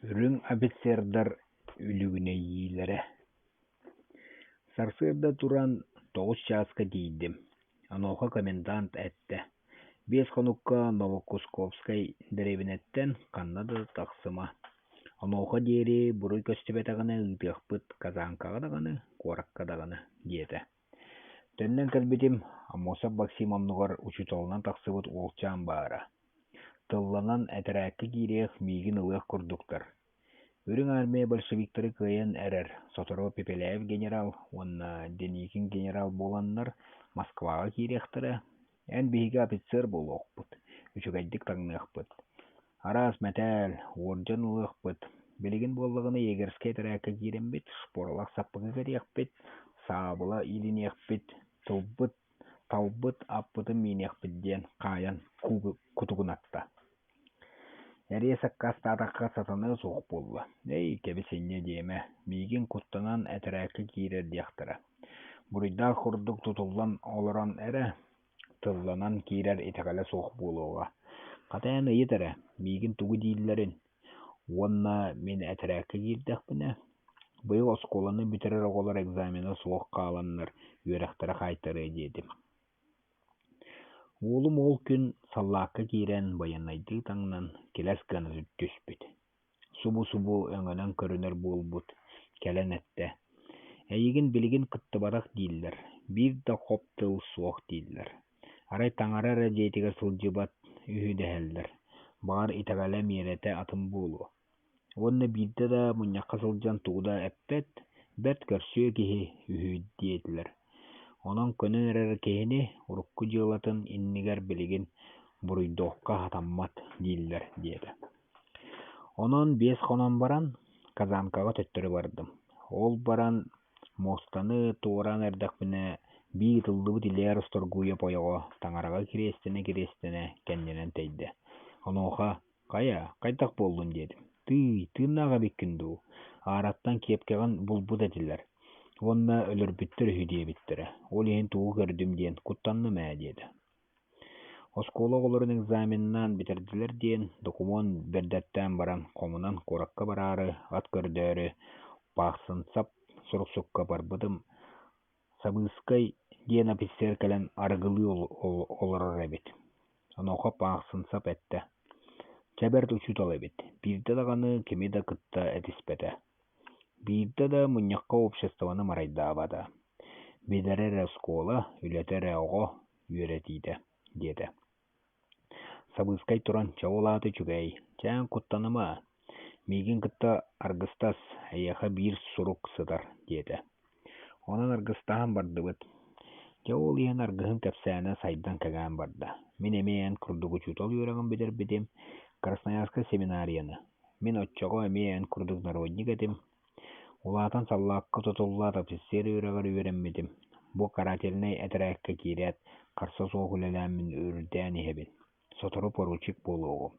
Үрүҥ офицердар үлүгүнэйиилэрэ Сарсыарда туран 9 чааска тиийдим, онуоха комендант эттэ: «5 хонукка Новокусковскай дэриэбинэттэн ханна да тахсыма, онуоха диэри буруй көстүбэтэҕинэ ыытыахпыт Казанкаҕа даҕаны, куоракка даҕаны» диэтэ. Төннөн кэлбитим, Аммосов Максим оннугар учууталынан тахсыбыт уолчаан баара. Тылланан этэрээккэ киириэх, миигин ылыах курдуктар. Үрүҥ Армия большевиктары кыайан эрэр, сотору Пепеляев генерал уонна Деникин генерал буоланнар Москваҕа киириэхтэрэ, эн биһиги офицер буолуохпут, үчүгэйдик таҥныахпыт, араас мэтээл, уордьан ылыахпыт, билигин буоллаҕына егерскэй этэрээккэ киирэммит, шпоралаах саппыкы кэтиэхпит, саабыла иилиниэхпит, тылбыт талбыт аппытын мииниэхпит диэн хаайан кутугунатта. Эриэс аккаастаатахха сатаныа суох буолла, эй, кэбис инньэ диэмэ, миигин куттанан этэрээккэ киирэр диэхтэрэ, буруйдаах курдук тутуллан олорон эрэ, тылланан киирэр итэҕэлэ суох буолуоҕа, хата эн ыйыт эрэ, миигин тугу дииллэрин, уонна мин этэрээккэ киирдэхпинэ, быйыл оскуоланы бүтэрэр оҕолор экзамена суох хааланнар үөрэхтэрэ хаайтарыа диэтим. Уолум ол күн саллаакка киирэн байыаннайдыы таҥнан килэс гына түспүт, субу-субу өҥөнөн көрүнэр буолбут, кэлэн эттэ: «Эйигин билигин кыттыбатах дииллэр, биир да хоп тыл суох дииллэр, арай таҥара эрэ дьиэтигэр сылдьыбат үһү дэһэллэр, баҕар итэҕэлэ миэрэтэ атын буолуо Уонна биирдэ да мунньахха сылдьан тугу да эппэт, бэрт көрсүө киһи үһү диэтилэр. Онон көнөн эрэр киһини урукку дьыалатын иннигэр билигин буруйдуохха сатаммат дииллэр диэтэ. Онон 5 хонон баран Казанкаҕа төттөрү бардым. Ол баран муостаны туораан эрдэхпинэ биир ытыллыбыт Илья Расторгуев ойоҕо таҥараҕа кириэстэнэ-кириэстэнэ кэннинэн тэйдэ. Онуоха «Хайа, хайдах буоллун?» диэтим. «Тыый, тыыннаах эбиккин дуу, аараттан киэпкэҕин булбут этилэр уонна өлөрбүттэр үһү диэбиттэрэ, ол иһин тугу көрдүм диэн куттанным ээ» диэтэ. Оскуола оҕолорун экзаменнаан бүтэрдилэр диэн докумуон бэрдэртээн баран хомунан куоракка бараары, ат көрдөөрү Пахсынсап суруксукка барбытым, Сабыыскай диэн офицер кэлэн арыгылыы олорор эбит. Онуоха Пахсынсап эттэ: «Чэ бэрт учуутал эбит, биирдэ даҕаны кими да кытта этиспэтэ, биирдэ да мунньахха обществоны марайдаабата, билэрэ эрэ оскуола, үлэтэ эрэ оҕо үөрэтиитэ» диэтэ. Сабыыскай туран, чэ ол аата үчүгэй, чээн куттаныма, миигин кытта аргыстас, эйиэхэ биир сурук сытар диэтэ. Онон аргыстаһан бардыбыт. Дьэ ол иһэн аргыһым кэпсээнэ сайдан кэҥээн барда. Мин эмиэ эн курдук учуутал үөрэҕин бүтэрбитим, Красноярскай семинарияны. Мин оччоҕо эмиэ эн курдук народник этим. Улаатан саллаакка тутуллаат офицер үөрэҕэр үөрэммитим. Бу карательнай этэрээккэ киирээт, харса суох үлэлээммин үрдээн иһэбин. Сотору поручик буолуоҕум.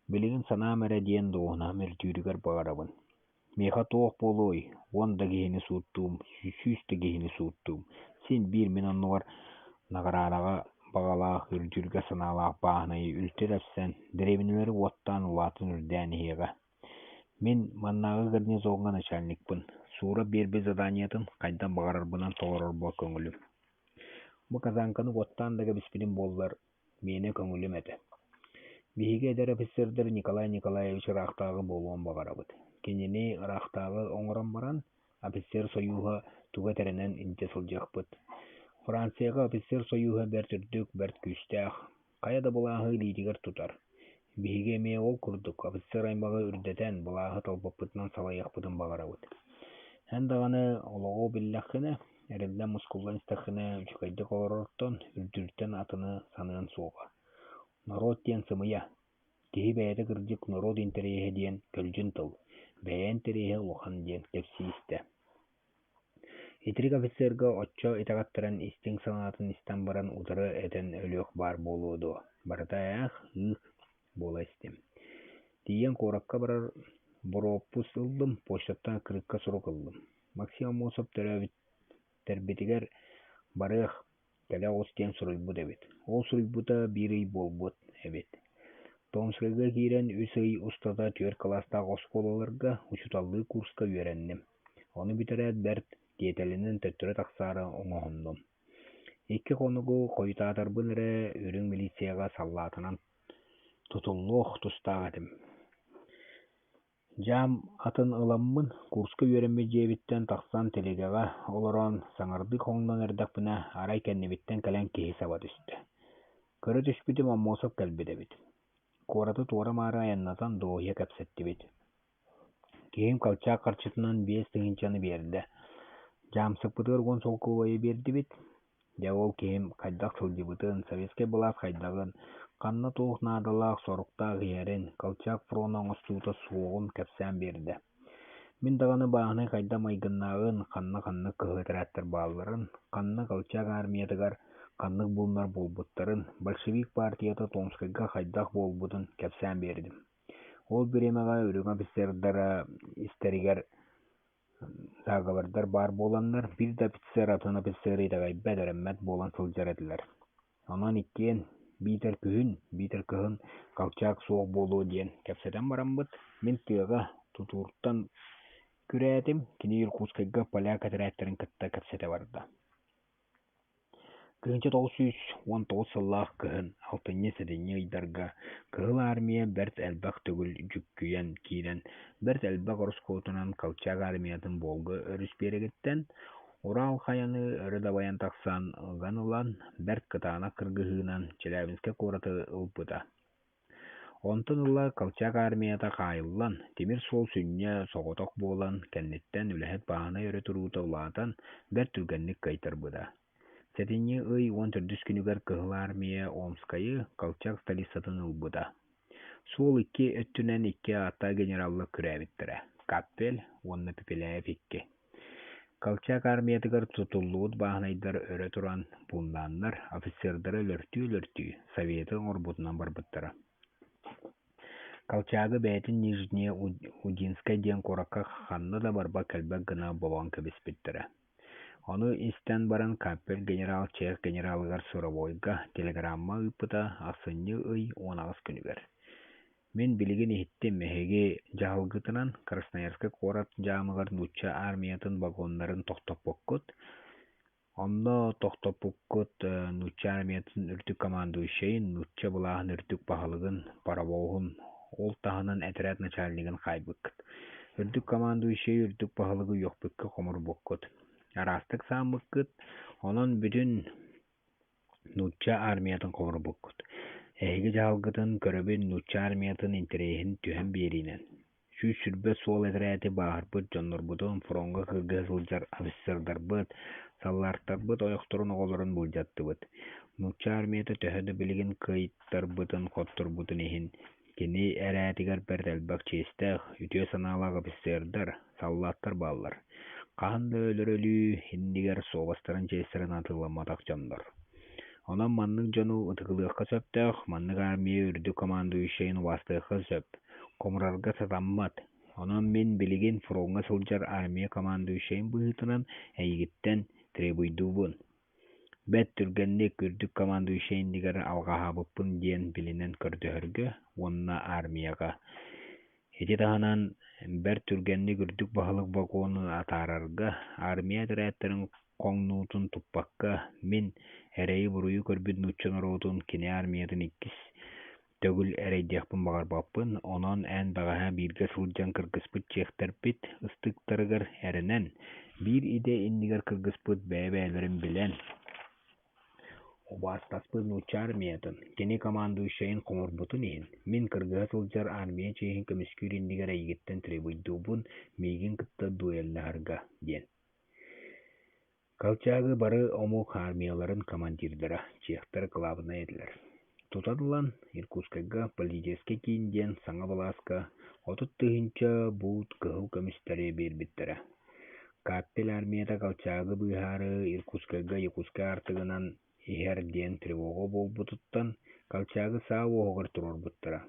Билигин санаам эрэ диэн дуоһунаһым үрдүүрүгэр баҕарабын. Миэхэ туох буолуой, 10 да киһини сууттуум, 100 да киһини сууттуум, син биир мин оннугар наҕараадаҕа баҕалаах, үрдүүргэ санаалаах бааһынайы үлтү тэпсэн, дэриэбинэлэри уоттаан улаатан үрдээн иһиэҕэ. Мин маннааҕы гарнизоҥҥа начальникпын, Сура биэрбит заданиетын хайдах баҕарарбынан толорорбор көҥүлүм. Бу казанканы уоттаан да кэбиспитим буоллар, миэнэ көҥүлүм этэ. Биһиги эдэр офицердар Николай Николаевич ыраахтааҕы буолуон баҕарабыт. Кинини ыраахтааҕы оҥорон баран, офицер сойууһа тугу этэринэн илдьэ сылдьыахпыт. Францияҕа офицер сойууһа бэрт үрдүк, бэрт күүстээх, хайа да былааһы илиитигэр тутар. Биһиги эмиэ ол курдук офицер аймаҕы үрдэтэн, былааһы талбыппытынан салайыахпытын баҕарабыт. Эн даҕаны олоҕу биллэххинэ, эриллэн-мускуллан истэххинэ үчүгэйдик олорортон, үрдүүртэн атыны саныан суоҕа. Норуот диэн сымыйа, киһи бэйэтэ кырдьык норуот интэриэһэ диэн көлдьүн тыл, бэйэ интэриэһэ улахан диэн кэпсии истэ. Итирик офицерга оччо итэҕэттэрэн истиҥ санаатын истэн баран утары этэн өлүөх баар буолуо дуо, барыта ээх, ыых буола истим. Тиийэн куоракка барар боруоппус ыллым, почтаттан открытка сурук ыллым. Максим Аммосов төрөөбүттэрбитигэр барыах, кэлэ оҕус диэн суруйбут эбит. Ол суруйбута биир ый буолбут эбит. Томскайга киирэн үс ый устата түөрт кылаастаах оскуолаларга учууталлыы курска үөрэнним. Ону бүтэрээт бэрт тиэтэлинэн төттөрү тахсаары оҥоһуннум. Икки хонугу хойутаатарбын эрэ үрүҥ милицияҕа саллаатынан тутуллуох тустаах этим. Дьаам атын ыламмын, курска үөрэммит дьиэбиттэн тахсан телегэҕэ олорон саҥардыы хоҥнон эрдэхпинэ, арай кэннибиттэн кэлэн киһи саба түстэ. Көрө түспүтүм Аммосов кэлбит эбит. Куораты туора-маары айаннатан дуоһуйа кэпсэттибит. Киһим Колчак харчытынан 5000-ны биэрдэ. Дьаамсыкпытыгар уон солкуобайы биэрдибит. Дьэ ол киһим хайдах сылдьыбытын, советскай былаас хайдаҕын, ханна туох наадалаах, соруктаах иһэрин, Колчак фрона оҥостуута суоҕун кэпсээн биэрдэ. Мин даҕаны бааһынай хайдах майгыннааҕын, ханна-ханнык кыһыл этэрээттэр баалларын, ханна Колчак армиятыгар ханнык бууннар буолбуттарын, большевик партията Томскайга хайдах буолбутун кэпсээн биэрдим. Ол бириэмэҕэ үрүҥ офицердара истэригэр заговордар баар буоланнар, биир да офицер атын офицеры итэҕэйбэт, эрэммэт буолан сылдьар этилэр. Онон иккиэн биитэр күһүн, биитэр кыһын Колчак суох буолуо диэн кэпсэтэн бараммыт, мин тыаҕа тутууртан күрээтим, кини Иркутскайга поляк этэрээттэрин кытта кэпсэтэ барда. 1919 сыллаах кыһын алтынньы-сэтинньи ыйдарга Кыһыл Армия бэрт элбэх төгүл дьүккүйэн киирэн, бэрт элбэх ороскуотунан Колчак армиятын Волга өрүс биэрэгиттэн Урал хайаны өрө дабайан тахсан ыган ылан, бэрт кытаанах кыргыһыынан Челябинскай куораты ылбыта. Онтон ыла Колчак армията хаайыллан, тимир суол сүнньэ соҕотох буолан, кэнниттэн үлэһит бааһынай өрө туруута улаатан, бэрт түргэнник кыайтарбыта. Сэтинньи ый уон төрдүс күнүгэр Кыһыл Армия Омскайы, Колчак столицатын ылбыта. Суол икки өттүнэн икки ааттаах генераллар күрээбиттэрэ: Каппель уонна Пепеляев икки. Колчак армиятыгар тутуллубут бааһынайдар өрө туран бууннааннар, офицердары өлөртүү-өлөртүү Советы оҥорбутунан барбыттара. Колчагы бэйэтин Нижнеудинскай диэн куоракка ханна да барбат-кэлбэт гына бобон кэбиспиттэрэ. Ону истэн баран Каппель генерал чех генералыгар Суровойга телеграмма ыыппыта ахсынньы ый уон аҕыс күнүгэр. Мин билигин иһиттим, эһиги дьаһалгытынан Красноярскай куорат дьаамыгар нуучча армиятын вагоннарын тохтоппуккут, онно тохтоппуккут нуучча армиятын үрдүк командующайын, нуучча былааһын үрдүк баһылыгын, паровоһун, ол таһынан этэрээт начальнигын хаайбыккыт. Үрдүк командующайы үрдүк баһылыгы үөхпүккэ хомурбуккут, араастык сааммыккыт, онон бүтүн нуучча армиятын хомурбуккут. Эһиги дьаһалгытын көрөбүн нуучча армиятын интэриэһин түһэн биэриинэн. 120 суол этэрээти бааһырбыт дьоннорбутун фроҥҥа кыргыһа сылдьар офицердарбыт, саллааттарбыт ойохторун оҕолорун былдьаттыбыт. Нуучча армията төһө да билигин кыайтарбытын-хотторбутун иһин, кини эрээтигэр бэрт элбэх чиэстээх, үтүө санаалаах офицердар, саллааттар бааллар. Хаһан да өлөр өлүү иннигэр суобастарын чиэстэрин атыыламматах дьоннор. Онон маннык дьону ытыгылыахха сөптөөх, маннык армия үрдүк командующайын убаастыахха сөп, хомурарга сатаммат. Онон мин билигин фроҥҥа сылдьар армия командующайын быһыытынан эйигиттэн требуйдуубун. Бэрт түргэнник үрдүк командующай иннигэр алҕаһаабыппын диэн билинэн көрдөһөргө уонна армияҕа. Ити таһынан бэрт түргэнник үрдүк баһылык вагону атаарарга, армия этэрээттэрин хоҥнуутун туппакка, мин эрэйи-буруйу көрбүт нуучча норуотун кини армиятын иккис төгүл эрэйдиэхпин баҕарбаппын, онон эн бэҕэһээ бииргэ сылдьан кыргыспыт чехтэрбит ыстыыктарыгар эрэнэн, биир идэ иннигэр кыргыспыт бэйэ-бэйэлэрин билэн, убаастаспыт нуучча армиятын, кини командующайын хомурбутун иһин, мин кыргыһа сылдьар армия чиэһин көмүскүүр иннигэр эйигиттэн требуйдуубун миигин кытта дуэллаһарга диэн. Колчагы бары омук армияларын командирдара, чехтэр кылаабынай этилэр. Тутан ылан, Иркутскайга политическай киин диэн саҥа былааска 30 000 буут кыһыл көмүстэри биэрбиттэрэ. Каппель армията Колчагы быыһаары Иркутскайга Якутскай аартыгынан иһэр диэн тревога буолбутуттан Колчагы саа уоһугар туруорбуттара.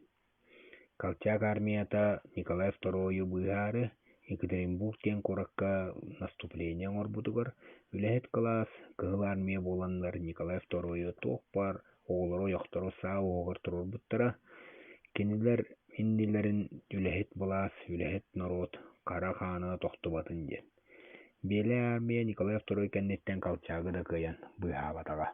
Колчак армията Николай Второйу быыһаары Екатеринбург диэн куоракка наступление оҥорбутугар үлэһит кылаас Кыһыл Армия буоланнар Николай Второйу туох баар оҕолоро-ойохторо саа уоһугар туруорбуттара. Кинилэр иннилэрин үлэһит былаас, үлэһит норуот хара хаана тохтубатын диэн. Белай Армия Николай Второй кэнниттэн Колчагы да кыайан быыһаабатаҕа.